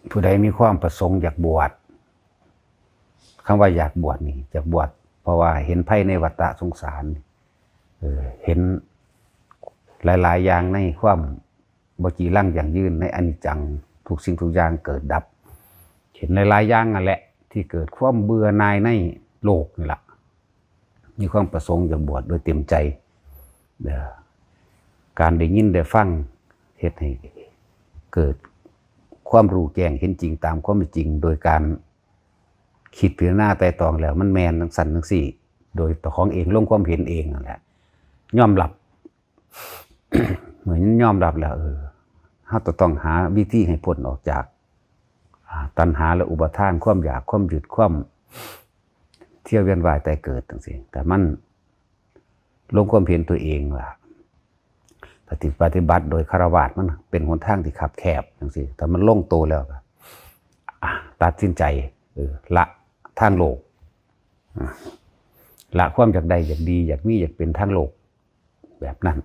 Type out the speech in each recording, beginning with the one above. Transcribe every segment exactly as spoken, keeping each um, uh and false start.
ผู้ใดมีความประสงค์อยากบวช คำว่าอยากบวชนี่ อยากบวช เพราะว่าเห็นภัยในวัฏสงสาร เออ เห็นหลายๆอย่างในความบ่จีรังยั่งยืน ในอนิจจัง ทุกสิ่งทุกอย่างเกิดดับ เห็นหลายๆอย่างนั่นแหละ ที่เกิดความเบื่อหน่ายในโลกนี่ล่ะ มีความประสงค์อยากบวชโดยเต็มใจ เด้อ การได้ยินได้ฟังเฮ็ดให้เกิดความรู้แจ้งเห็นจริงตามความเป็นจริง โดยการคิดพิจารณาไตร่ตรองแล้วมันแม่นจังซั่นจังซี่ โดยเจ้าของเองลงความเห็นเองนั่นแหละ ยอมรับ เมื่อยอมรับแล้ว เออ เฮาจะต้องหาวิธีให้พ้นออกจาก อ่า ตัณหาและอุปาทาน ความอยาก ความยึด ความเที่ยวเวียนว่ายตายเกิดจังซี่ แต่มันลงความเห็นตัวเองว่า ปฏิ ปฏิบัติโดยฆราวาสมันเป็นหนทางที่คับแคบจังซี่ แต่มันลงตัวแล้วก็ อ่ะ ตัดสินใจ เออ ละทางโลก อ่ะ ละความอยากได้ อยากดี อยากมี อยากเป็นทางโลก แบบนั้น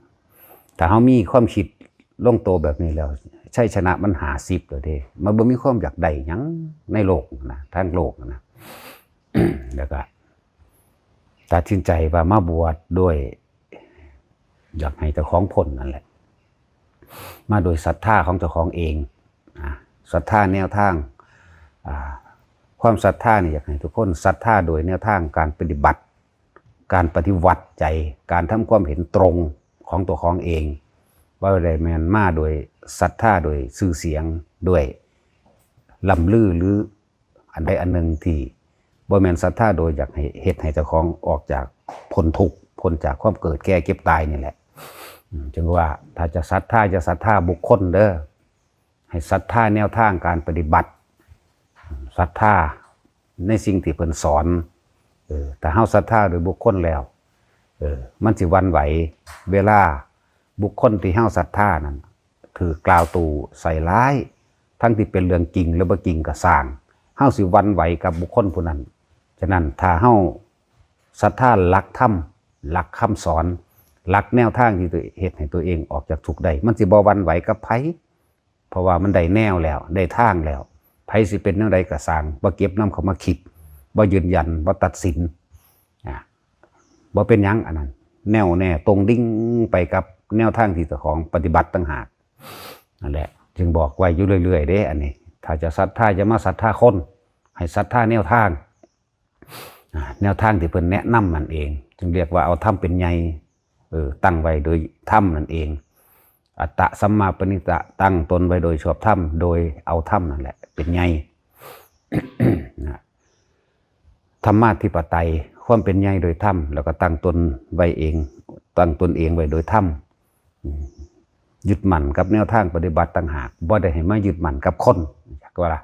ถ้าเฮามีความคิดลงตัวแบบนี้แล้ว ชัยชนะมันห้าสิบแล้วเด้ มันบ่มีความอยากได้หยังในโลกนะ ทางโลกนะ แล้วก็ตัดสินใจว่ามาบวชโดย อยากให้เจ้าของพ้นนั่นแหละ มาโดยศรัทธาของเจ้าของเอง อ่ะ ศรัทธาแนวทาง อ่า ความศรัทธานี่อยากให้ทุกคนศรัทธาโดยแนวทางการปฏิบัติ การปฏิวัติใจ การทำความเห็นตรงของตัวของเอง ว่าได้แม่นมาโดยศรัทธา โดยชื่อเสียง ด้วยล่ำลือ หรืออันใดอันหนึ่งที่บ่แม่นศรัทธาโดยอยากให้เฮ็ดให้เจ้าของออกจากพ้นทุกข์ พ้นจากความเกิดแก่เจ็บตายนี่แหละ อืม จึงว่าถ้าจะศรัทธา อย่าศรัทธาบุคคลเด้อ ให้ศรัทธาแนวทางการปฏิบัติ ศรัทธาในสิ่งที่เพิ่นสอน เออ ถ้าเฮาศรัทธาโดยบุคคลแล้ว เออ มันสิหวั่นไหว เวลาบุคคลที่เฮาศรัทธานั้นถูกกล่าวตู่ใส่ร้าย ทั้งที่เป็นเรื่องจริงและบ่จริงก็ซ่าง เฮาสิหวั่นไหวกับบุคคลผู้นั้น ฉะนั้นถ้าเฮาศรัทธาหลักธรรม หลักคำสอน หลักแนวทางที่ตัวเฮ็ดให้ตัวเองออกจากทุกข์ได้ มันสิบ่หวั่นไหวกับไผ เพราะว่ามันได้แนวแล้ว ได้ทางแล้ว ไผสิเป็นแนวใดก็ซ่าง บ่เก็บนำเข้ามาคิด บ่ยืนยัน บ่ตัดสิน อ่ะ บ่เป็นหยังอันนั้น แน่วแน่ตรงดิ่งไปกับแนวทางที่เจ้าของปฏิบัติต่างหาก นั่นแหละ จึงบอกไว้อยู่เรื่อยๆเด้ อันนี้ ถ้าจะศรัทธาอย่ามาศรัทธาคน ให้ศรัทธาแนวทาง อ่า แนวทางที่เพิ่นแนะนำนั่นเอง จึงเรียกว่าเอาธรรมเป็นใหญ่ เออ ตั้งไว้โดยธรรมนั่นเอง อัตตะสัมมาปณิตะ ตั้งตนไว้โดยชอบธรรม โดยเอาธรรมนั่นแหละเป็นใหญ่ นะ ธรรมาธิปไตย ความเป็นใหญ่โดยธรรม แล้วก็ตั้งตนไว้เอง ตั้งตนเองไว้โดยธรรม อืม ยึดมั่นกับแนวทางปฏิบัติต่างหาก บ่ได้ให้มายึดมั่นกับคน จักว่าล่ะ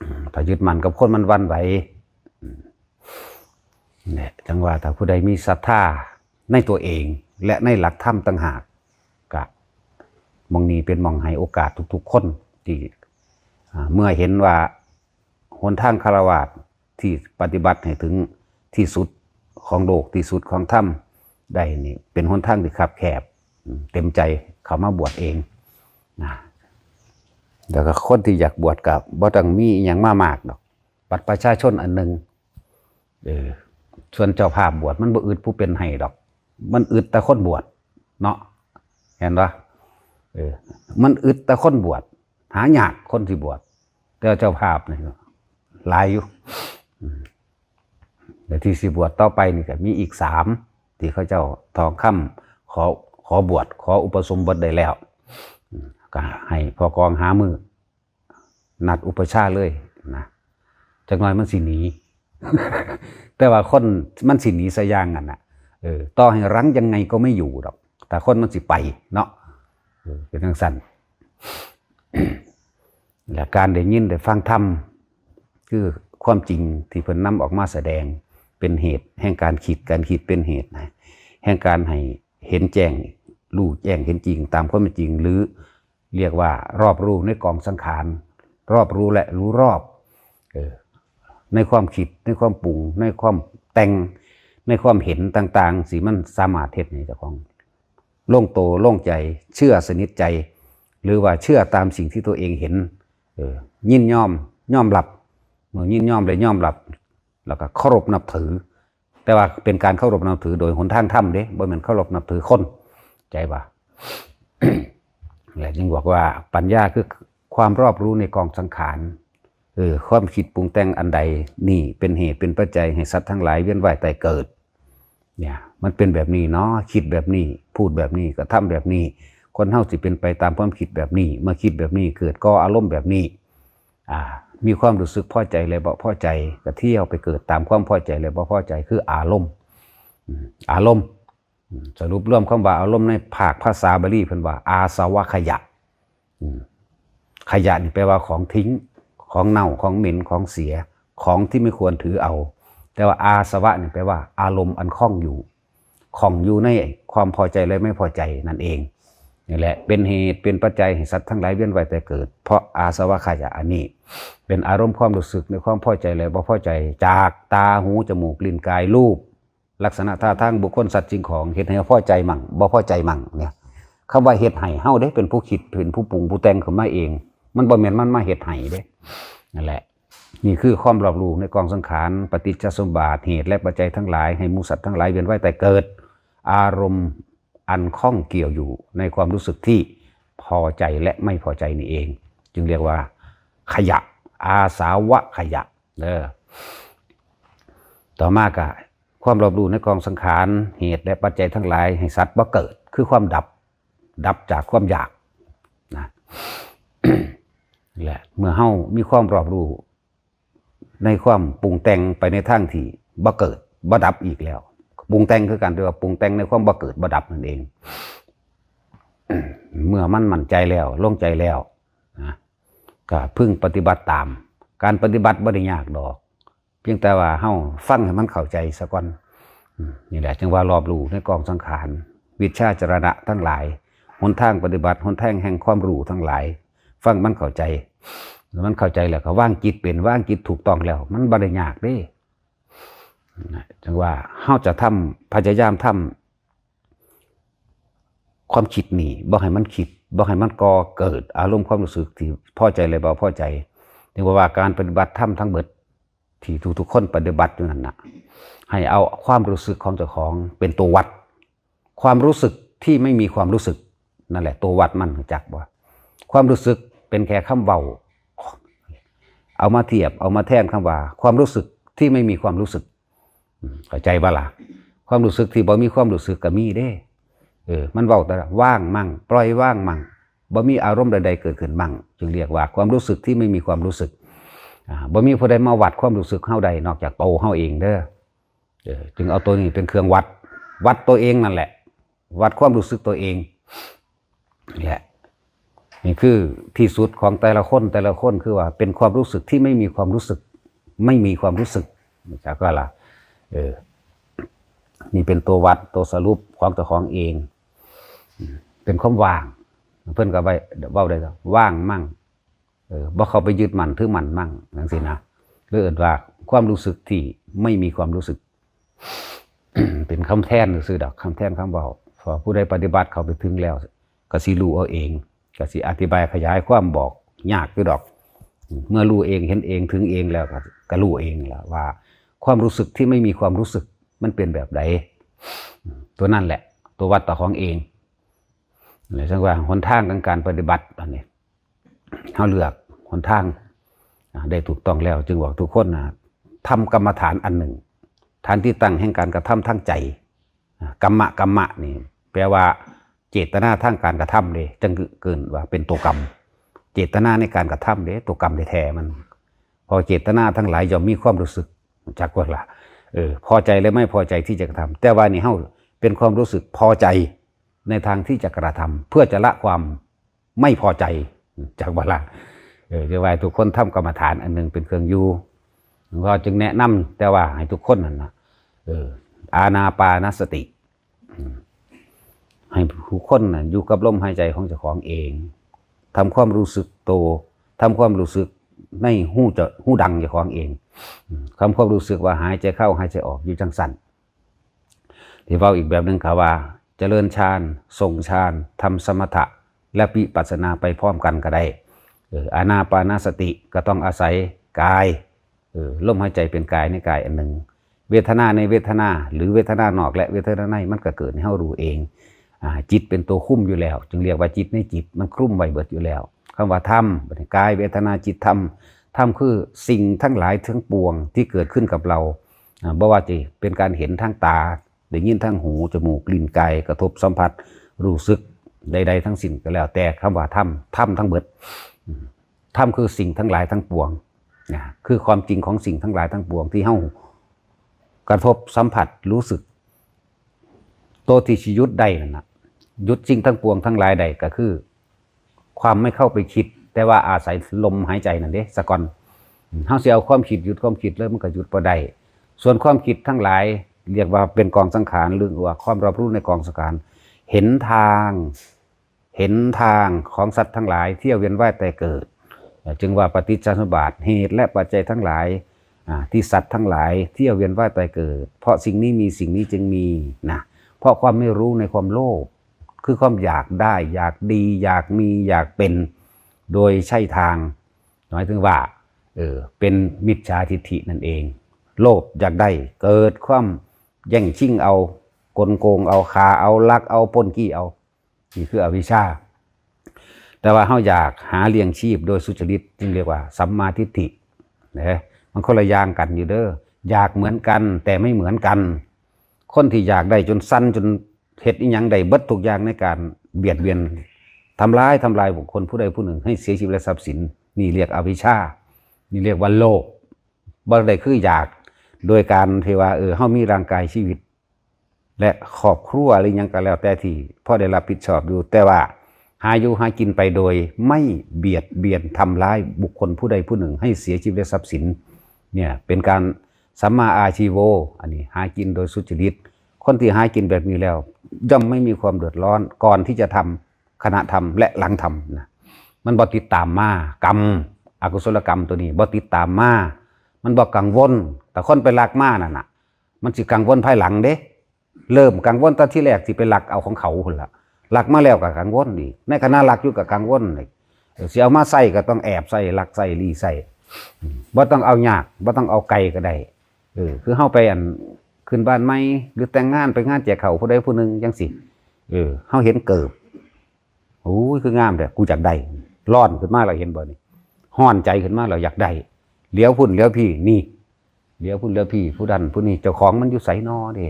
อืม ถ้ายึดมั่นกับคนมันหวั่นไหว อืม เนี่ย จังว่าถ้าผู้ใดมีศรัทธาในตัวเอง และในหลักธรรมต่างหาก ก็หม่องนี้เป็นหม่องให้โอกาสทุกๆคนที่ อ่า เมื่อเห็นว่าหนทางฆราวาสที่ปฏิบัติให้ถึงที่สุดของโลก ที่สุดของธรรมได้นี่ เป็นหนทางที่คับแคบ อืม เต็มใจเข้ามาบวชเองนะ แล้วก็คนที่อยากบวชก็บ่ต้องมีอิหยังมามากดอก บัตรประชาชนอันหนึ่ง เออ ส่วนเจ้าภาพบวชมันบ่อึดผู้เป็นให้ดอก มันอึดแต่คนบวชเนาะ เห็นปะ เออ มันอึดแต่คนบวช หายากคนสิบวช แต่เจ้าภาพนี่หลายอยู่ อืม และที่สิบวชต่อไปนี่ก็มีอีกสาม ที่เขาเจ้าทองคำขอ ขอบวช ขออุปสมบทได้แล้ว อืม ก็ให้พ่อกองหามือ นัดอุปัชฌาย์เลยนะ จักหน่อยมันสิหนี แต่ว่าคนมันสิหนีซะอย่างนั้นน่ะ เออ ต่อให้รั้งยังไงก็ไม่อยู่ดอก แต่คนมันสิไปเนาะ เออ เป็นจังซั่น และการได้ยินได้ฟังธรรม คือความจริงที่เพิ่นนำออกมาแสดง เป็นเหตุแห่งการคิด การคิดเป็นเหตุนะ แห่งการให้เห็นแจ้ง รู้แจ้งเห็นจริงตามความเป็นจริง หรือเรียกว่ารอบรู้ในกองสังขาร รอบรู้และรู้รอบ เออ ในความคิด ในความปรุง ในความแต่ง ในความเห็นต่างๆ สิมันสามารถเฮ็ดให้เจ้าของลงโตลงใจ เชื่อสนิทใจ หรือว่าเชื่อตามสิ่งที่ตัวเองเห็น เออ ยินยอม ยอมรับ เมื่อยินยอมและยอมรับ แล้วก็เคารพนับถือ แต่ว่าเป็นการเคารพนับถือโดยหนทางธรรมเด้ บ่แม่นเคารพนับถือคน ใจบ่า และจึงบอกว่าปัญญาคือความรอบรู้ในกองสังขาร เออ ความคิดปรุงแต่งอันใดนี่เป็นเหตุเป็นปัจจัยให้สัตว์ทั้งหลายเวียนว่ายตายเกิด เนี่ย มันเป็นแบบนี้เนาะ คิดแบบนี้ พูดแบบนี้ กระทำแบบนี้ คนเฮาสิเป็นไปตามความคิดแบบนี้ เมื่อคิดแบบนี้เกิดก่ออารมณ์แบบนี้ อ่า มีความรู้สึกพอใจและบ่พอใจ ก็เที่ยวไปเกิดตามความพอใจและบ่พอใจ คืออารมณ์ อืม อารมณ์ อืม สรุปรวมคำว่าอารมณ์ในภาคภาษาบาลีเพิ่นว่าอาสวะขยะ อืม ขยะนี่แปลว่าของทิ้ง ของเน่า ของเหม็น ของเสีย ของที่ไม่ควรถือเอา แต่ว่าอาสวะนี่แปลว่าอารมณ์อันข้องอยู่ ข้องอยู่ในความพอใจและไม่พอใจนั่นเอง นี่แหละเป็นเหตุเป็นปัจจัยให้สัตว์ทั้งหลายเวียนว่ายตายเกิด เพราะอาสวะขยะอันนี้ เป็นอารมณ์ความรู้สึกในความพอใจและบ่พอใจ จากตา หู จมูก ลิ้น กาย รูป ลักษณะท่าทางบุคคลสัตว์สิ่งของ เฮ็ดให้พอใจมั่ง บ่พอใจมั่งเนี่ย คำว่าเฮ็ดให้เฮาเด้ เป็นผู้คิด เป็นผู้ปรุง ผู้แต่งขึ้นมาเอง มันบ่แม่นมันมาเฮ็ดให้เด้ นั่นแหละ นี่คือความรอบรู้ในกองสังขาร ปฏิจจสมบัติ เหตุและปัจจัยทั้งหลาย ให้หมู่สัตว์ทั้งหลายเวียนว่ายตายเกิด อารมณ์อันข้องเกี่ยวอยู่ในความรู้สึกที่พอใจและไม่พอใจนี่เอง จึงเรียกว่าขยะ อาสวะขยะ เด้อ ต่อมาก็ความรอบรู้ในกองสังขาร เหตุและปัจจัยทั้งหลายให้สัตว์บ่เกิด คือความดับ ดับจากความอยากนะ และเมื่อเฮามีความรอบรู้ในความปรุงแต่งไปในทางที่บ่เกิดบ่ดับอีกแล้ว ปรุงแต่งคือกัน แต่ว่าปรุงแต่งในความบ่เกิดบ่ดับนั่นเอง เมื่อมันมั่นใจแล้ว ลงใจแล้วนะ ก็พึงปฏิบัติตาม การปฏิบัติบ่ได้ยากดอก เพียงแต่ว่าเฮาฟังให้มันเข้าใจซะก่อน อืม นี่แหละจึงว่ารอบรู้ในกองสังขาร วิชชาจรณะทั้งหลาย หนทางปฏิบัติ หนทางแห่งความรู้ทั้งหลาย ฟังมันเข้าใจ มันเข้าใจแล้วก็วางจิตเป็น วางจิตถูกต้องแล้ว มันบ่ได้ยากเด้ นะ จึงว่าเฮาจะทำ พยายามทำ ความคิดนี่บ่ให้มันคิด บ่ให้มันก่อเกิดอารมณ์ความรู้สึกที่พอใจและบ่พอใจ ถึงว่าการปฏิบัติธรรมทั้งเบิดที่ทุกๆคนปฏิบัติอยู่นั่นน่ะ ให้เอาความรู้สึกของเจ้าของเป็นตัววัด ความรู้สึกที่ไม่มีความรู้สึก นั่นแหละตัววัดมัน รู้จักบ่ ความรู้สึกเป็นแค่คำเว้า เอามาเทียบ เอามาแทนคำว่า ความรู้สึกที่ไม่มีความรู้สึก อืม เข้าใจบ่ล่ะ ความรู้สึกที่บ่มีความรู้สึกก็มีเด้ เออ มันเว้าแต่ว่างมั่ง ปล่อยวางมั่ง บ่มีอารมณ์ใดๆเกิดขึ้นมั่ง จึงเรียกว่าความรู้สึกที่ไม่มีความรู้สึก อ่า บ่มีผู้ใดมาวัดความรู้สึกเฮาได้นอกจากโตเฮาเองเด้อ เออ จึงเอาตัวนี้เป็นเครื่องวัด วัดตัวเองนั่นแหละ วัดความรู้สึกตัวเอง นี่แหละ นี่คือที่สุดของแต่ละคน แต่ละคนคือว่าเป็นความรู้สึกที่ไม่มีความรู้สึก ไม่มีความรู้สึก จักว่าล่ะ เออ นี่เป็นตัววัด ตัวสรุปของเจ้าของเอง เป็นความว่าง เพิ่นก็ไปเว้าได้ว่าว่างมั่ง เออ บ่เข้าไปยึดมั่นถือมั่นมั่ง จังซี้นะ หรือเอิ้นว่าความรู้สึกที่ไม่มีความรู้สึก เป็นคำแทนซื่อๆดอก คำแทนคำเว้า เพราะผู้ใดปฏิบัติเข้าไปถึงแล้ว ก็สิรู้เอาเอง ก็สิอธิบายขยายความบอกยากอยู่ดอก เมื่อรู้เองเห็นเองถึงเองแล้วก็ ก็รู้เองล่ะว่า ความรู้สึกที่ไม่มีความรู้สึกมันเป็นแบบใด ตัวนั่นแหละ ตัววัดตัวของเอง และจังว่าหนทางของการปฏิบัติอันนี้ เฮาเลือกหนทาง อ่า ได้ถูกต้องแล้ว จึงบอกทุกคนนะ ทำกรรมฐานอันหนึ่ง ฐานที่ตั้งแห่งการกระทำทางใจ อ่า กัมมะ กัมมะนี่ แปลว่าเจตนาทางการกระทำเด้ จังเกินว่าเป็นตัวกรรม เจตนาในการกระทำเด้ ตัวกรรมแท้ๆมัน เพราะเจตนาทั้งหลายย่อมมีความรู้สึก จักว่าล่ะ เออ พอใจและไม่พอใจที่จะกระทำ แต่ว่านี่เฮาเป็นความรู้สึกพอใจในทางที่จะกระทำ เพื่อจะละความไม่พอใจ จักว่าล่ะ เออ จะว่าให้ทุกคนทำกรรมฐานอันหนึ่งเป็นเครื่องอยู่ หลวงพ่อจึงแนะนำ แต่ว่าให้ทุกคนนั่นนะ เออ อานาปานสติ อืม ให้ทุกคนน่ะอยู่กับลมหายใจของเจ้าของเอง ทำความรู้สึกโต ทำความรู้สึกในหูเจ้า หูดังเจ้าของเอง อืม ทำความรู้สึกว่าหายใจเข้าหายใจออกอยู่จังซั่น ที่เว้าอีกแบบหนึ่งเขาว่า เจริญฌาน ทรงฌาน ทำสมถะ และวิปัสสนาไปพร้อมกันก็ได้ เออ อานาปานสติก็ต้องอาศัยกาย เออ ลมหายใจเป็นกายในกายอันหนึ่ง เวทนาในเวทนา หรือเวทนานอกและเวทนาใน มันก็เกิดให้เฮารู้เอง อ่า จิตเป็นตัวคุมอยู่แล้ว จึงเรียกว่าจิตในจิต มันคลุมไว้เบิดอยู่แล้ว คำว่าธรรม บัดนี้กาย เวทนา จิต ธรรม ธรรมคือสิ่งทั้งหลายทั้งปวงที่เกิดขึ้นกับเรา อ่า บ่ว่าจะเป็นการเห็นทางตา ได้ยินทางหู จมูก ลิ้น กาย กระทบสัมผัส รู้สึกใดๆทั้งสิ้นก็แล้วแต่ คำว่าธรรม ธรรมทั้งเบิด อืม ธรรมคือสิ่งทั้งหลายทั้งปวง นะ คือความจริงของสิ่งทั้งหลายทั้งปวงที่เฮากระทบสัมผัสรู้สึก ตัวที่สิหยุดได้นั่นน่ะ หยุดสิ่งทั้งปวงทั้งหลายได้ก็คือ ความไม่เข้าไปคิด แต่ว่าอาศัยลมหายใจนั่นเด้ สะก่อน เฮาสิเอาความคิดหยุดความคิดเลยมันก็หยุดบ่ได้ ส่วนความคิดทั้งหลาย เรียกว่าเป็นกองสังขาร หรือว่าความรับรู้ในกองสังขาร เห็นทาง เห็นทางของสัตว์ทั้งหลายเที่ยวเวียนว่ายตายเกิด จึงว่าปฏิจจสมุปบาท เหตุและปัจจัยทั้งหลาย อ่า ที่สัตว์ทั้งหลายเที่ยวเวียนว่ายตายเกิด เพราะสิ่งนี้มีสิ่งนี้จึงมี นะ เพราะความไม่รู้ในความโลภ คือความอยากได้ อยากดี อยากมี อยากเป็น โดยใช่ทาง หมายถึงว่า เออ เป็นมิจฉาทิฏฐินั่นเอง โลภอยากได้ เกิดความแย่งชิงเอา กลโกงเอา ฆ่าเอา ลักเอา ปล้นจี้เอา นี่คืออวิชชา แต่ว่าเฮาอยากหาเลี้ยงชีพโดยสุจริต จึงเรียกว่าสัมมาทิฏฐิ นะ มันคนละอย่างกันอยู่เด้อ อยากเหมือนกันแต่ไม่เหมือนกัน คนที่อยากได้จนสั่นจนเฮ็ดอิหยังได้เบิดทุกอย่างในการเบียดเบียน ทำร้าย ทำลายบุคคลผู้ใดผู้หนึ่งให้เสียชีวิตและทรัพย์สิน นี่เรียกอวิชชา นี่เรียกว่าโลภ บ่ได้คืออยาก โดยการที่ว่า เออ เฮามีร่างกายชีวิต และครอบครัวหรือหยังก็แล้วแต่ที่พอได้รับผิดชอบอยู่ แต่ว่าหาอยู่หากินไปโดยไม่เบียดเบียนทำร้ายบุคคลผู้ใดผู้หนึ่งให้เสียชีวิตและทรัพย์สิน เนี่ย เป็นการสัมมาอาชีโว อันนี้หากินโดยสุจริต คนที่หากินแบบนี้แล้ว ย่อมไม่มีความเดือดร้อน ก่อนที่จะทำ ขณะทำและหลังทำ นะ มันบ่ติดตามมา กรรม อกุศลกรรมตัวนี้บ่ติดตามมา มันบ่กังวล แต่คนไปลักมานั่นน่ะ มันสิกังวลภายหลังเด้ เริ่มกังวลตอนที่แรกสิไปลักเอาของเขาพุ่นละ ลักมาแล้วก็กังวลอีก ในขณะลักอยู่ก็กังวลอีก เออ สิเอามาใส่ก็ต้องแอบใส่ ลักใส่ ลี้ใส่ อืม บ่ต้องเอายาก บ่ต้องเอาไกลก็ได้ เออ คือเฮาไปอัน ขึ้นบ้านใหม่ หรือแต่งงาน ไปงานแจกข้าวผู้ใดผู้หนึ่งจังซี้ เออ เฮาเห็นเกิบ โอ้ย คืองามแท้ กูอยากได้ ร้อนขึ้นมาแล้ว เห็นบ่นี่ ฮ้อนใจขึ้นมาแล้ว อยากได้ เหลียวพุ้นเหลียวพี้ นี่ เหลียวพุ้นเหลียวพี้ ผู้นั้นผู้นี้ เจ้าของมันอยู่ไสน้อเด้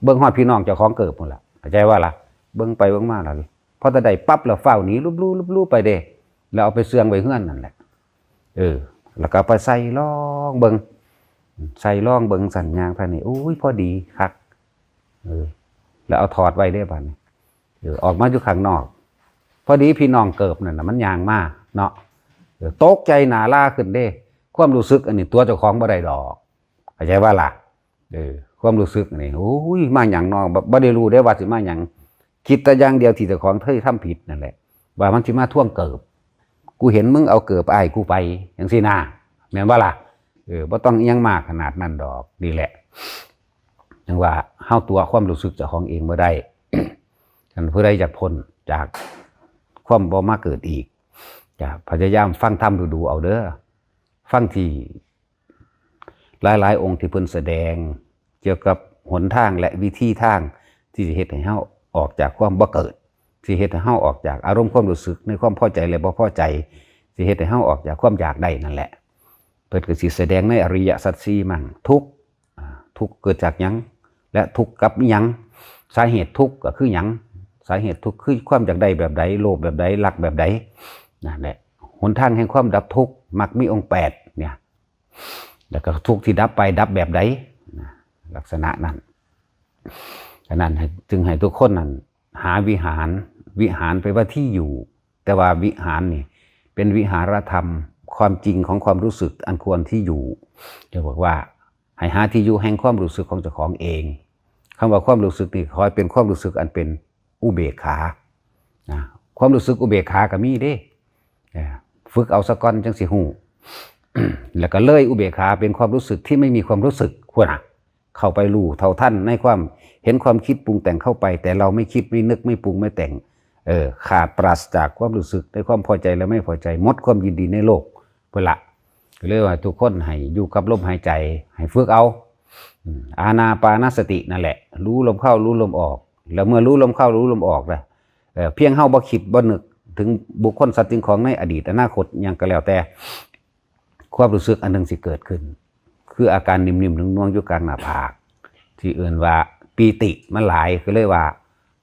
เบิ่งฮอดพี่น้องเจ้าของเกิบพุ้นล่ะ เข้าใจว่าล่ะ เบิ่งไปเบิ่งมาแล้ว พอแต่ได้ปั๊บแล้วฟ้าวหนีลุบลู่ลุบลู่ไปเด้ แล้วเอาไปเสื่องไว้เฮือนนั่นแหละ เออ แล้วก็เอาไปใส่ลองเบิ่ง ใส่ลองเบิ่ง สั่น ย่างไปนี่ โอ้ย พอดีคัก เออ แล้วเอาถอดไว้เด้ บัดนี้ เออ ออกมาอยู่ข้างนอก พอดีพี่น้องเกิบนั่นน่ะ มันย่างมาเนาะ เออ ตกใจหน้าลาขึ้นเด้ ความรู้สึกอันนี้ตั๋วเจ้าของบ่ได้ดอก เข้าใจว่าล่ะ เออ ความรู้สึกอันนี้ โอ้ย มาหยังน้อ บ่ บ่ได้รู้เด้ว่าสิมาหยัง คิดแต่อย่างเดียวที่เจ้าของเคยทำผิดนั่นแหละ ว่ามันสิมาทวงเกิบ กูเห็นมึงเอาเกิบอ้ายกูไป จังซี้นะ แม่นบ่ล่ะ เออ บ่ต้องอิหยังมากขนาดนั้นดอก นี่แหละ จังว่าเฮาตั๋วความรู้สึกเจ้าของเองบ่ได้ คันผู้ใดอยากพ้นจากความบ่มาเกิดอีก ก็พยายามฟังธรรมดูๆเอาเด้อ ฟังที่หลายๆองค์ที่เพิ่นแสดง เกี่ยวกับหนทางและวิธีทางที่สิเฮ็ดให้เฮาออกจากความบ่เกิด สิเฮ็ดให้เฮาออกจากอารมณ์ความรู้สึกในความพอใจและบ่พอใจ สิเฮ็ดให้เฮาออกจากความอยากได้นั่นแหละ เพิ่นก็สิแสดงในอริยสัจสี่มั่ง ทุกข์ อ่า ทุกข์เกิดจากหยัง และทุกข์กับอิหยัง สาเหตุทุกข์ก็คือหยัง สาเหตุทุกข์คือความอยากได้แบบใด โลภแบบใด รักแบบใด นั่นแหละ หนทางแห่งความดับทุกข์ มรรคมีองค์แปดเนี่ย แล้วก็ทุกข์ที่ดับไปดับแบบใด นะ ลักษณะนั้น ฉะนั้นให้ จึงให้ทุกคนนั้นหาวิหาร วิหารแปลว่าที่อยู่ แต่ว่าวิหารนี่เป็นวิหารธรรม ความจริงของความรู้สึกอันควรที่อยู่ จะบอกว่าให้หาที่อยู่แห่งความรู้สึกของเจ้าของเอง คำว่าความรู้สึกนี่ขอให้เป็นความรู้สึกอันเป็นอุเบกขา นะ ความรู้สึกอุเบกขาก็มีเด้ เออ ฝึกเอาซะก่อนจังสิฮู้ แล้วก็เลยอุเบกขาเป็นความรู้สึกที่ไม่มีความรู้สึก พุ้นน่ะ เข้าไปรู้เท่าทันในความเห็นความคิดปรุงแต่งเข้าไป แต่เราไม่คิดไม่นึกไม่ปรุงไม่แต่ง เออ ขาดปราศจากความรู้สึกในความพอใจและไม่พอใจ หมดความยินดีในโลก เพิ่นละ ก็เลยว่าทุกคนให้อยู่กับลมหายใจ ให้ฝึกเอา อืม อานาปานสตินั่นแหละ รู้ลมเข้ารู้ลมออก แล้วเมื่อรู้ลมเข้ารู้ลมออกนะ เอ่อ เพียงเฮาบ่คิดบ่นึกถึงบุคคลสัตว์สิ่งของในอดีตอนาคตหยังก็แล้วแต่ ความรู้สึกอันหนึ่งสิเกิดขึ้น คืออาการนิ่มๆนวลๆอยู่กลางหน้าผาก ที่เอิ้นว่าปีติมันหลาย ก็เลยว่า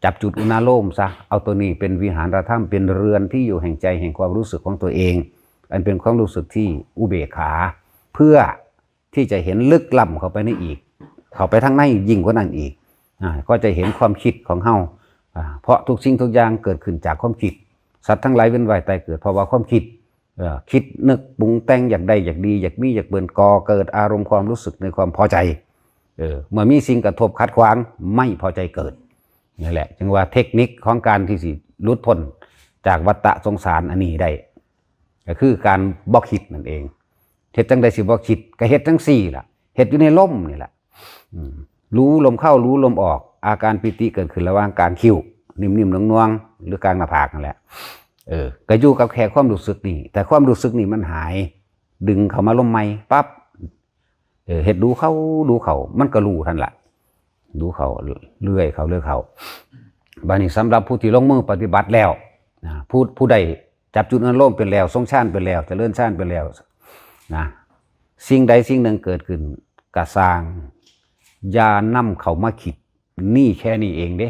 จับจุดอุณาโลมซะ เอาตัวนี้เป็นวิหารธรรม เป็นเรือนที่อยู่แห่งใจแห่งความรู้สึกของตัวเอง อันเป็นความรู้สึกที่อุเบกขา เพื่อที่จะเห็นลึกล้ำเข้าไปในอีก เข้าไปทางในยิ่งกว่านั้นอีก อ่า ก็จะเห็นความคิดของเฮา อ่า เพราะทุกสิ่งทุกอย่างเกิดขึ้นจากความคิด สัตว์ทั้งหลายเวียนว่ายตายเกิดเพราะว่าความคิด เอ่อ คิดนึกปรุงแต่งอยากได้อยากดี อยากมีอยากเป็น ก่อเกิดอารมณ์ความรู้สึกในความพอใจ เออ เมื่อมีสิ่งกระทบขัดขวาง ไม่พอใจเกิด นี่แหละ จึงว่าเทคนิคของการที่สิหลุดพ้นจากวัฏฏะสงสารอันนี้ได้ ก็คือการบ่คิดนั่นเอง เฮ็ดจั่งใดสิบ่คิด ก็เฮ็ดจั่งซี่ล่ะ เฮ็ดอยู่ในลมนี่แหละ อืม รู้ลมเข้ารู้ลมออก อาการปีติเกิดขึ้นระหว่างกลางคิ้ว นิ่มๆนวลๆหรือกลางหน้าผากนั่นแหละ เออ ก็อยู่กับแค่ความรู้สึกนี่ แต่ความรู้สึกนี่มันหาย ดึงเข้ามาลมใหม่ปั๊บ เออ เฮ็ดดูเข้าดูเข้า มันก็รู้ทันละ ดูเข้าเรื่อยเข้าเรื่อยเข้า บัดนี้สำหรับผู้ที่ลงมือปฏิบัติแล้วนะ ผู้ ผู้ใดจับจุดอารมณ์เป็นแล้ว ทรงฌานเป็นแล้ว เจริญฌานเป็นแล้วนะ สิ่งใดสิ่งหนึ่งเกิดขึ้นกะซ่าง อย่านำเข้ามาคิด นี่แค่นี้เองเด้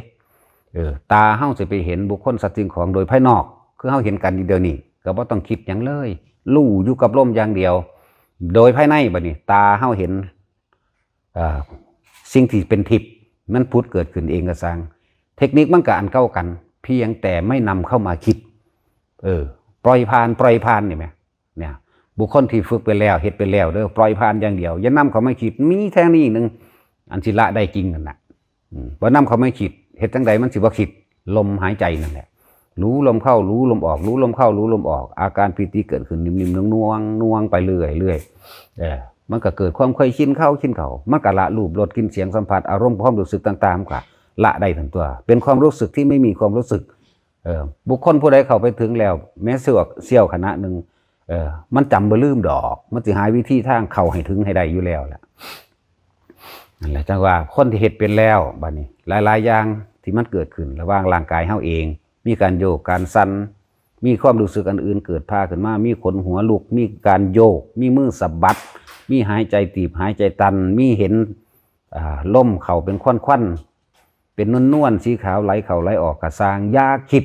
เออ ตาเฮาสิไปเห็นบุคคลสัตว์สิ่งของโดยภายนอก คือเฮาเห็นกันอยู่เดี๋ยวนี้ ก็บ่ต้องคิดหยังเลย รู้อยู่กับลมอย่างเดียว โดยภายในบัดนี้ ตาเฮาเห็น เอ่อ สิ่งที่เป็นทิพย์มันผุดเกิดขึ้นเองก็ซ่าง เทคนิคมันก็อันเก่ากัน เพียงแต่ไม่นำเข้ามาคิด เออ ปล่อยผ่าน ปล่อยผ่านนี่แหม เนี่ย บุคคลที่ฝึกไปแล้ว เฮ็ดไปแล้วเด้อ ปล่อยผ่านอย่างเดียว อย่านำเข้ามาคิด มีแค่นี้หนึ่ง อันสิละได้จริงนั่นน่ะ อืม บ่นำเข้ามาคิด เฮ็ดจั่งใดมันสิบ่คิด ลมหายใจนั่นแหละ รู้ลมเข้า รู้ลมออก รู้ลมเข้า รู้ลมออก อาการปีติเกิดขึ้น นิ่มๆนวลๆนวลไปเรื่อยๆ เออ มันก็เกิดความเคยชินเข้าชินเข้า มันก็ละรูป รส กลิ่น เสียง สัมผัส อารมณ์ ความรู้สึกต่างๆ มันก็ละได้ทั้งตัว เป็นความรู้สึกที่ไม่มีความรู้สึก เออ บุคคลผู้ใดเข้าไปถึงแล้ว แม้เสี้ยว เสี้ยวขณะหนึ่ง เออ มันจำบ่ลืมดอก มันสิหาวิธีทางเข้าให้ถึงให้ได้อยู่แล้วแหละ นั่นแหละ จั่งว่าคนที่เฮ็ดเป็นแล้ว บัดนี้ หลายๆอย่างที่มันเกิดขึ้นระหว่างร่างกายเฮาเอง มีการโยก การสั่น มีความรู้สึกอันอื่นเกิดพาขึ้นมา มีขนหัวลุก มีการโยก มีมือสะบัด มีหายใจตีบ หายใจตัน มีเห็น อ่า ลมเข้าเป็นควันๆ เป็นนวลๆ สีขาวไหลเข้าไหลออกก็ซ่าง อย่าคิด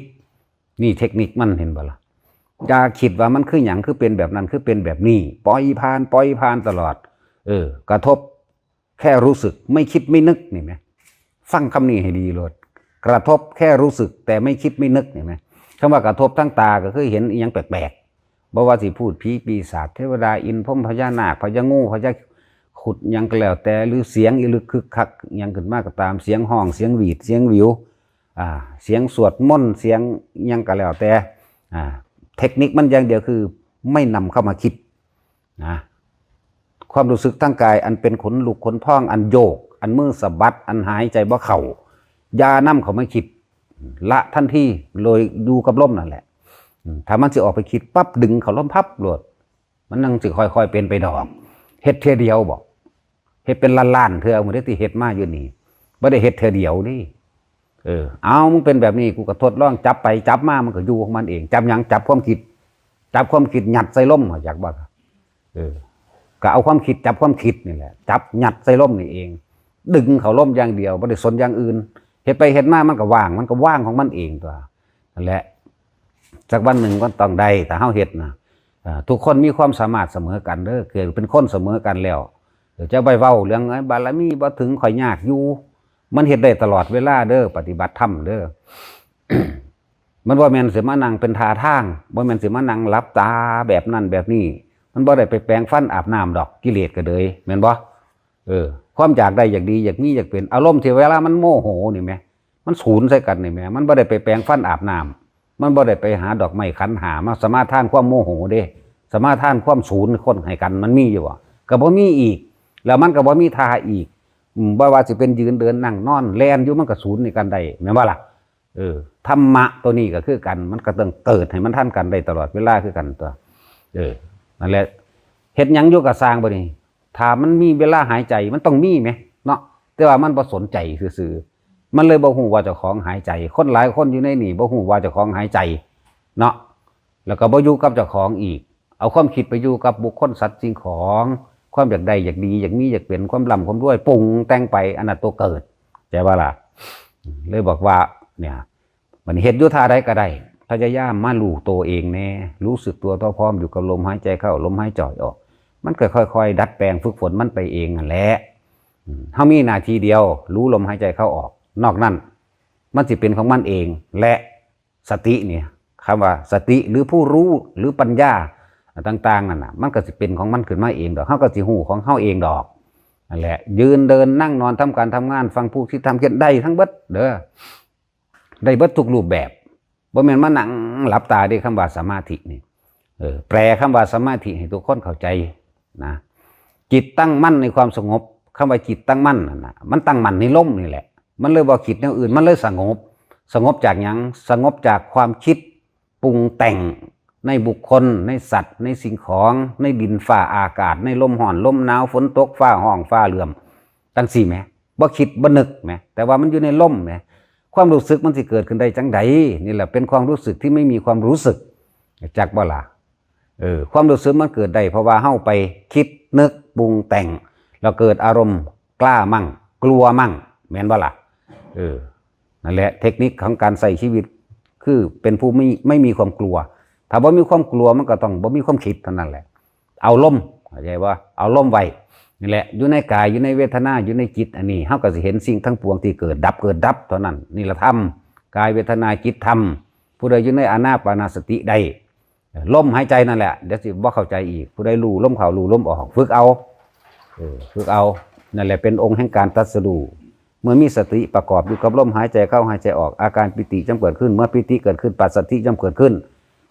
นี่เทคนิคมัน เห็นบ่ล่ะ อย่าคิดว่ามันคือหยัง คือเป็นแบบนั้น คือเป็นแบบนี้ ปล่อยผ่าน ปล่อยผ่านตลอด เออ กระทบแค่รู้สึก ไม่คิดไม่นึก นี่แหม ฟังคำนี้ให้ดีโลด กระทบแค่รู้สึก แต่ไม่คิดไม่นึก นี่แหม คำว่ากระทบทางตาก็คือเห็นอิหยังแปลกๆ บ่ว่าสิพูดผีปีศาจ เทวดา อินทร์ พรหม พญานาค พญางู พญาครุฑ หยังก็แล้วแต่ หรือเสียงอีหลึกคึกคักหยังขึ้นมาก็ตาม เสียงฮ้อง เสียงหวีด เสียงหวิว อ่า เสียงสวดมนต์ เสียงหยังก็แล้วแต่ อ่า เทคนิคมันอย่างเดียวคือไม่นำเข้ามาคิดนะ ความรู้สึกทางกายอันเป็นขนลุกขนพอง อันโยก อันมือสะบัด อันหายใจบ่เข้า อย่านำเข้ามาคิด ละทันที โดยอยู่กับลมนั่นแหละ อืม ถ้ามันสิออกไปคิดปั๊บ ดึงเข้าลมพับโลด มันยังสิค่อยๆเป็นไปดอก เฮ็ดเทื่อเดียวบ่ เฮ็ดเป็นล้านๆเทื่อ มื้อใดที่เฮ็ดมาอยู่นี่ บ่ได้เฮ็ดเทื่อเดียวนี่ เออ เอา มึงเป็นแบบนี้ กูก็ทดลองจับไปจับมา มันก็อยู่ของมันเอง จับหยัง จับความคิด จับความคิดยัดใส่ลม อยากบ่ เออ ก็เอาความคิดจับความคิดนี่แหละ จับยัดใส่ลมนี่เอง ดึงเข้าลมอย่างเดียว บ่ได้สนอย่างอื่น เฮ็ดไปเฮ็ดมามันก็ว่าง มันก็ว่างของมันเองตัว นั่นแหละ สักวันหนึ่งก็ต้องได้ ถ้าเฮาเฮ็ดนะ อ่า ทุกคนมีความสามารถเสมอกันเด้อ เกิดเป็นคนเสมอกันแล้ว เดี๋ยวจะไปเว้าเรื่อง "เอ้ย บารมีบ่ถึง ข้อยยากอยู่" มันเฮ็ดได้ตลอดเวลาเด้อ ปฏิบัติธรรมเด้อ มันบ่แม่นสิมานั่งเป็นท่าทาง บ่แม่นสิมานั่งหลับตาแบบนั้นแบบนี้ มันบ่ได้ไปแปรงฟันอาบน้ำดอก กิเลสก็เลย แม่นบ่ เออ ความอยากได้อยากดี อยากมีอยากเป็น อารมณ์ที่เวลามันโมโหนี่แหม มันสูนใส่กันนี่แหม มันบ่ได้ไปแปรงฟันอาบน้ำ มันบ่ได้ไปหาดอกไม้ขันห้ามาสมาทานความโมโหเด้ สมาทานความสูนคนให้กัน มันมีอยู่บ่ ก็บ่มีอีก แล้วมันก็บ่มีท่าอีก อืม บ่ว่าสิเป็นยืนเดินนั่งนอนแล่นอยู่ มันก็สูนให้กันได้ แม่นบ่ล่ะ เออ ธรรมะตัวนี้ก็คือกัน มันก็ต้องเกิดให้มันทันกันได้ตลอดเวลาคือกันตัว เออ นั่นแหละ เฮ็ดหยังอยู่ก็ซ่างบัดนี้ ถ้ามันมีเวลาหายใจ มันต้องมีแหมเนาะ แต่ว่ามันบ่สนใจซื่อๆ มันเลยบ่ฮู้ว่าเจ้าของหายใจ คนหลายคนอยู่ในนี่บ่ฮู้ว่าเจ้าของหายใจเนาะ แล้วก็บ่อยู่กับเจ้าของอีก เอาความคิดไปอยู่กับบุคคลสัตว์สิ่งของ ความอยากได้อยากดีอยากมีอยากเป็น ความร่ำความรวยปรุงแต่งไป อันนั้นตัวเกิด ใช่ปะล่ะ เลยบอกว่า เนี่ย มันเฮ็ดอยู่ท่าใดก็ได้ พยายามมารู้ตัวเองแน่ รู้สึกตัวทั่วพร้อมอยู่กับลมหายใจเข้า ลมหายใจออก มันก็ค่อยๆ ดัดแปลงฝึกฝนมันไปเองนั่นแหละ อืม เฮามีหน้าที่เดียว รู้ลมหายใจเข้าออก นอกนั้น มันสิเป็นของมันเอง และสติเนี่ย คำว่าสติหรือผู้รู้หรือปัญญาต่างๆ นั่นน่ะ มันก็สิเป็นของมันขึ้นมาเองดอก เฮาก็สิฮู้ของเฮาเองดอก นั่นแหละ ยืนเดินนั่งนอน ทำการทำงาน ฟังผู้ที่ทำเพียรได้ทั้งเบิดเด้อ ได้เบิดทุกรูปแบบ บ่แม่นมานั่งหลับตาเด้ คำว่าสมาธินี่ เออ แปลคำว่าสมาธิให้ทุกคนเข้าใจนะ จิตตั้งมั่นในความสงบ คำว่าจิตตั้งมั่นนั่นน่ะ มันตั้งมั่นในลมนี่แหละ มันเลยบ่คิดแนวอื่น มันเลยสงบ สงบจากหยัง สงบจากความคิดปรุงแต่งในบุคคล ในสัตว์ ในสิ่งของ ในดินฟ้าอากาศ ในลมร้อนลมหนาว ฝนตก ฟ้าร้องฟ้าเหลื่อม จังซี้แหม บ่คิดบ่นึกแหม แต่ว่ามันอยู่ในลมแหม ความรู้สึกมันสิเกิดขึ้นได้จังใด นี่แหละเป็นความรู้สึกที่ไม่มีความรู้สึก จักบ่ล่ะ เออ ความรู้สึกมันเกิดได้ เพราะว่าเฮาไปคิดนึกปรุงแต่ง แล้วเกิดอารมณ์กล้ามั่ง กลัวมั่ง แม่นบ่ล่ะ เออ นั่นแหละ เทคนิคของการใช้ชีวิต คือเป็นผู้ไม่ ไม่มีความกลัว ถ้าบ่มีความกลัวมันก็ต้องบ่มีความคิดเท่านั้นแหละ เอาลม เข้าใจบ่ เอาลมไว้ นี่แหละ อยู่ในกาย อยู่ในเวทนา อยู่ในจิต อันนี้ เฮาก็สิเห็นสิ่งทั้งปวงที่เกิดดับ เกิดดับเท่านั้น นี่ละธรรม กาย เวทนา จิต ธรรม ผู้ใดอยู่ในอานาปานสติได้ ลมหายใจนั่นแหละ เดี๋ยวสิบ่เข้าใจอีก ผู้ใดรู้ลมเข้า รู้ลมออก ฝึกเอา เออ ฝึกเอา นั่นแหละเป็นองค์แห่งการตรัสรู้ เมื่อมีสติประกอบอยู่กับลมหายใจเข้า หายใจออก อาการปีติย่อมเกิดขึ้น เมื่อปีติเกิดขึ้น ปัสสัทธิย่อมเกิดขึ้น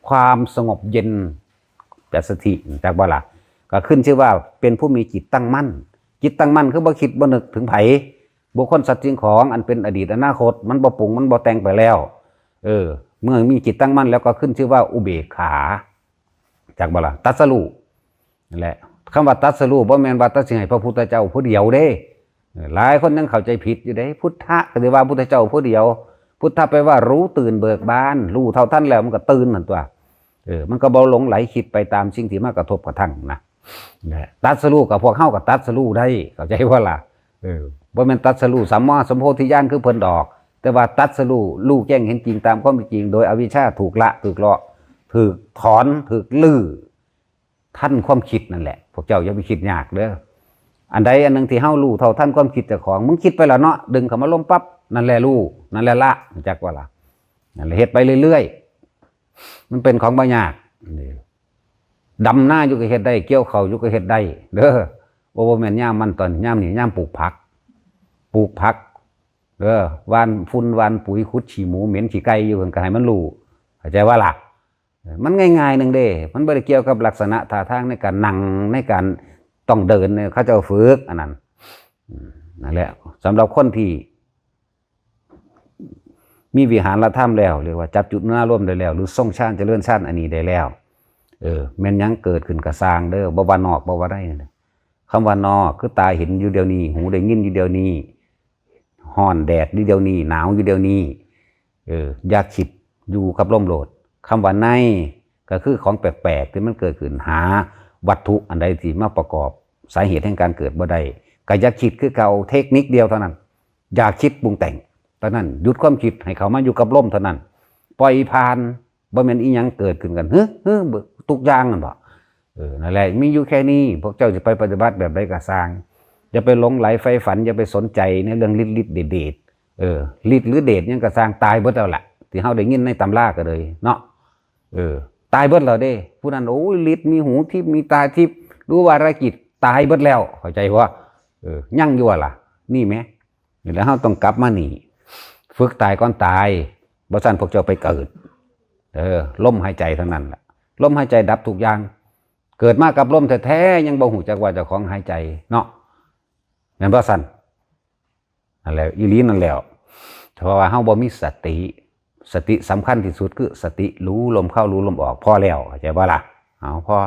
ความสงบเย็น ปัสสัทธิ จักบ่ล่ะ ก็ขึ้นชื่อว่าเป็นผู้มีจิตตั้งมั่น จิตตั้งมั่นคือบ่คิดบ่นึกถึงไผ บุคคลสัตว์สิ่งของอันเป็นอดีตอนาคต มันบ่ปรุง มันบ่แต่งไปแล้ว เออ เมื่อมีจิตตั้งมั่นแล้วก็ขึ้นชื่อว่าอุเบกขา จักบ่ล่ะ ตรัสรู้ นั่นแหละ คำว่าตรัสรู้บ่แม่นว่าตรัสให้พระพุทธเจ้าผู้เดียวเด้ เออ หลายคนยังเข้าใจผิดอยู่เด้ พุทธะก็สิว่าพุทธเจ้าผู้เดียว พุทธะแปลว่ารู้ตื่นเบิกบาน รู้เท่าทันแล้วมันก็ตื่นนั่นตัว เออ มันก็บ่หลงไหลคิดไปตามสิ่งที่มากระทบกระทั่งนะ นะ ตรัสรู้กับพวกเฮาก็ตรัสรู้ได้ เข้าใจบ่ล่ะ เออ บ่แม่นตรัสรู้สัมมาสัมโพธิญาณคือเพิ่นดอก แต่ว่าตรัสรู้ รู้แจ้งเห็นจริงตามความเป็นจริง โดยอวิชชาถูกละ ถูกเลาะ ถูกถอน ถูกลื้อ ทันความคิดนั่นแหละ พวกเจ้าอย่าไปคิดยากเด้อ อันใดอันหนึ่งที่เฮารู้เท่าทันความคิดเจ้าของ มึงคิดไปแล้วเนาะ ดึงเข้ามาลมปั๊บ นั่นแหละรู้ นั่นแหละละ จักบ่ล่ะ นั่นแหละ เฮ็ดไปเรื่อยๆ มันเป็นของบ่ยาก นี่ ดำนาอยู่ก็เฮ็ดได้ เกี่ยวข้าวอยู่ก็เฮ็ดได้ เด้อ บ่ บ่แม่นยามมันตอน ยามนี้ ยามปลูกผัก ปลูกผัก เด้อ หว่านฝุ่น หว่านปุ๋ย ขุดขี้หมู เหม็นขี้ไก่อยู่ ก็ให้มันรู้ เข้าใจบ่ล่ะ มันง่ายๆ หนึ่งเด้ มันบ่ได้เกี่ยวกับลักษณะท่าทางในการนั่ง ในการต้องเดินเนี่ย เขาเจ้าฝึกอันนั้น อืม นั่นแหละ สำหรับคนที่ มีวิหารธรรมแล้ว เรียกว่าจับจุดอารมณ์ได้แล้ว หรือทรงฌานเจริญฌานอันนี้ได้แล้ว เออ แม่นหยังเกิดขึ้นก็ซ่างเด้อ บ่ว่านอก บ่ว่าใน คำว่านอกคือตาเห็นอยู่เดี๋ยวนี้ หูได้ยินอยู่เดี๋ยวนี้ ฮ้อนแดดอยู่เดี๋ยวนี้ หนาวอยู่เดี๋ยวนี้ เออ อย่าคิด อยู่กับลมโลด คำว่าใน ก็คือของแปลกๆ ที่มันเกิดขึ้น หาวัตถุอันใดที่มาประกอบสาเหตุแห่งการเกิดบ่ได้ ก็อย่าคิดคือเก่า เทคนิคเดียวเท่านั้น อย่าคิดปรุงแต่งเท่านั้น หยุดความคิดให้เข้ามาอยู่กับลมเท่านั้น ปล่อยผ่าน บ่แม่นอีหยังเกิดขึ้นกัน ฮึ ฮึ ทุกอย่างนั่นบ่ เออ นั่นแหละ มีอยู่แค่นี้ พวกเจ้าจะไปปฏิบัติแบบใดก็ซ่าง อย่าไปหลงใหลใฝ่ฝัน อย่าไปสนใจในเรื่องฤทธิ์ฤทธิ์เดชเดช เออ ฤทธิ์หรือเดชหยังก็ซ่าง ตายเบิดแล้วล่ะ ที่เฮาได้ยินในตำราก็เลยเนาะ เออ ตายเบิดแล้วเด้ ผู้นั้น โอ้ย ฤทธิ์มีหูทิพย์ มีตาทิพย์ รู้วาระจิต ตายเบิดแล้ว เข้าใจบ่ เออ ยังอยู่ล่ะ นี่แหม นี่แหละ เฮาต้องกลับมานี่ ฝึกตายก่อนตาย บ่ซั้นพวกเจ้าไปเกิด เออ ลมหายใจเท่านั้นล่ะ ลมหายใจดับทุกอย่าง เกิดมากับลมแท้ๆ ยังบ่ฮู้จักว่าเจ้าของหายใจเนาะ แม่นบ่ซั้น นั่นแหละ อีหลีนั่นแหล้ว เพราะว่าเฮาบ่มีสติ สติสำคัญที่สุดคือสติรู้ลมเข้ารู้ลมออก พอแล้ว เข้าใจบ่ล่ะ เอา พอ